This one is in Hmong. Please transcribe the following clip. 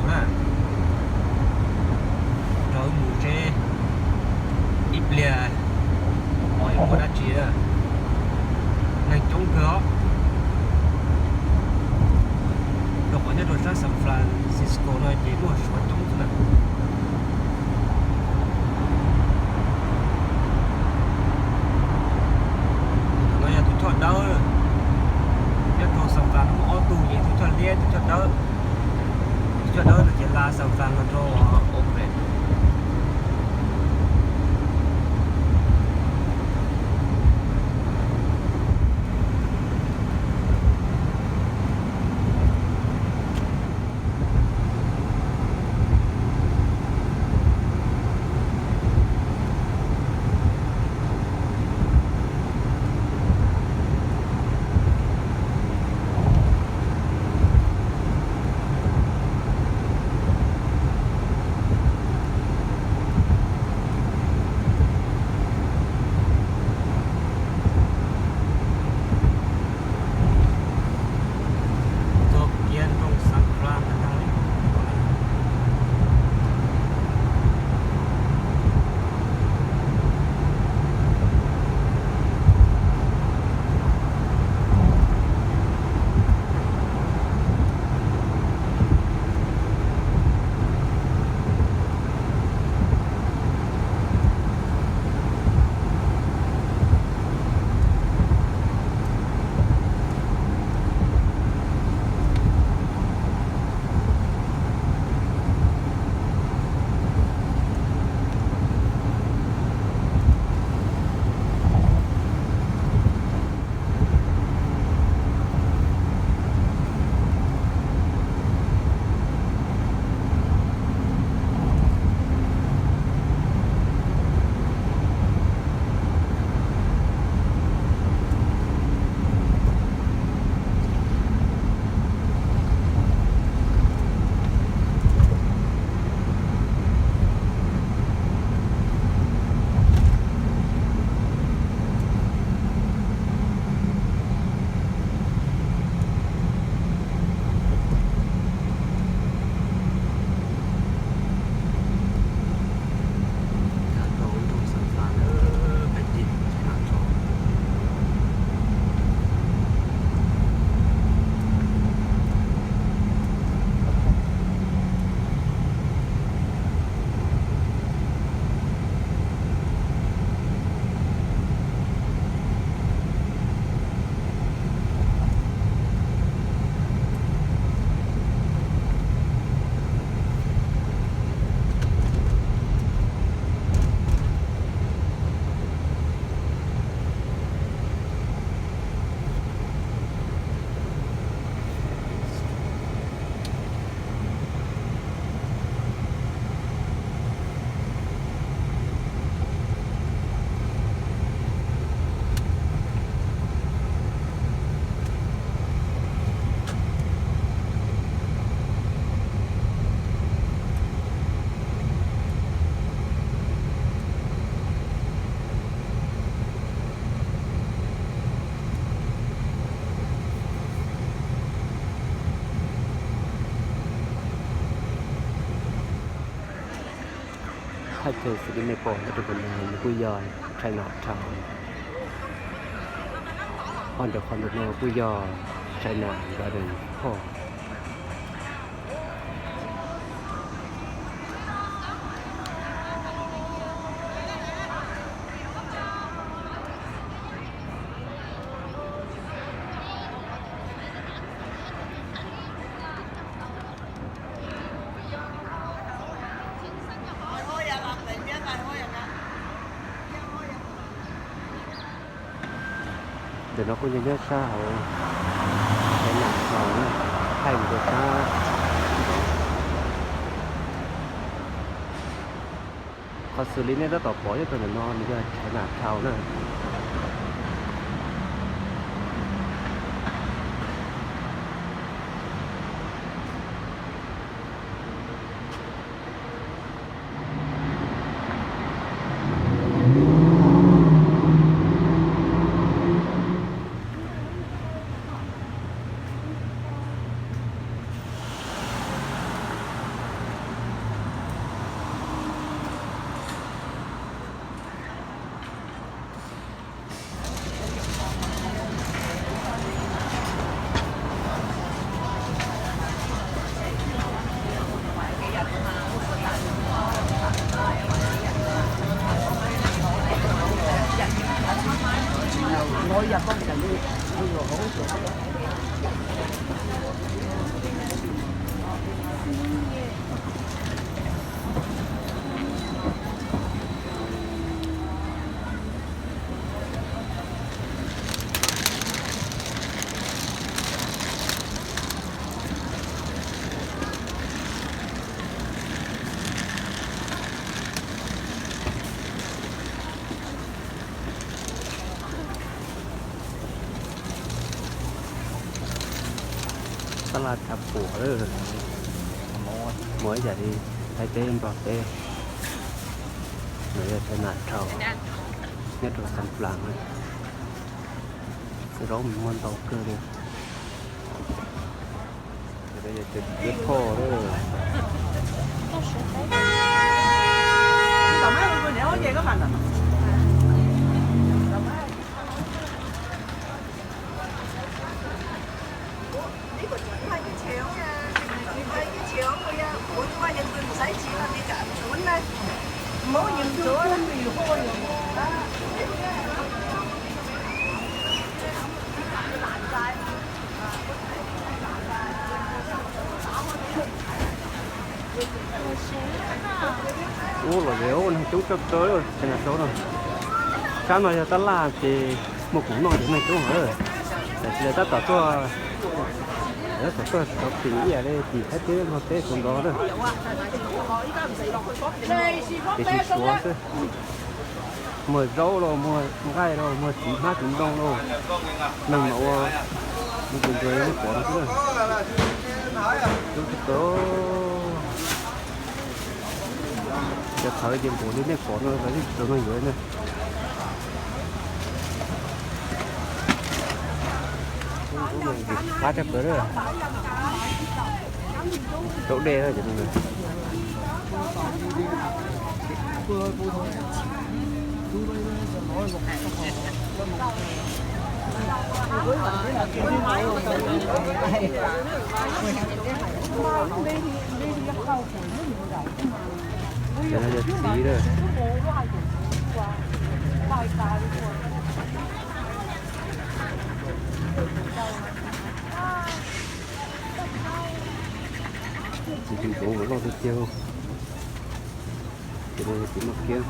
na, rau wb mus seb ib pliag ho yuav muaj dab tsi. Neeg coob kawg os, rau qhov nyob rau sab San Francisco no ces muaj suav coob xwb na. Tus no yog tus choj dawb, nyob rau San Fran muaj ob tug ces tus choj liab tus choj dawb. Tus choj dawb no ces la San Fran los rau Oakland. Txog kiag nroog San Fran ntag li. Thaij chaw xws li nej pom nyob rau ntawm no nws kuj yog Chinatown. Ho ntawm qhov ntawm no kuj yog China Garden Hall. Ntawm no kuj yog nyob sab hauv China Town na, thaij mus rau sab. Qhov xws li nej tab tom pom nyob rau ntawm no nws yog China Town na. Tab laj tshav puam lawm. Muaj ib yam li Thaib teb Nplog teb, no yog China dhau, nyob rau Xeev Plas na. Zaub muaj ntau kawg li. Txiv phoj lawm. Ub, los lawv ua neeg coob tshaj plaws lawm, China dhau no. Sab no yog tab laj ces muaj khoom noj ces neeg coob heev. Tam sis lawv tab tom tuaj, lawv tab tom tuaj xov tim ib yam li tim Thaib teb Nplog teb tau ntov na. Tiam sis Suav xwb. Muag zaub los, muag nqaij los, muag txiv hmab txiv ntoo los, neeg mas ua ntsuag ntsuag li nej pom no xwb na. Coob tshaj plaws. Cov thawv ces npaum li nej pom no los yeej tsis tau neeg yuav na. Qab tshaj plaws na. Zaub dej na cov no. Cov no yog txiv lawm. Txiv tseem tseem loj tiag tiag. Ces no yog txiv maj kiab.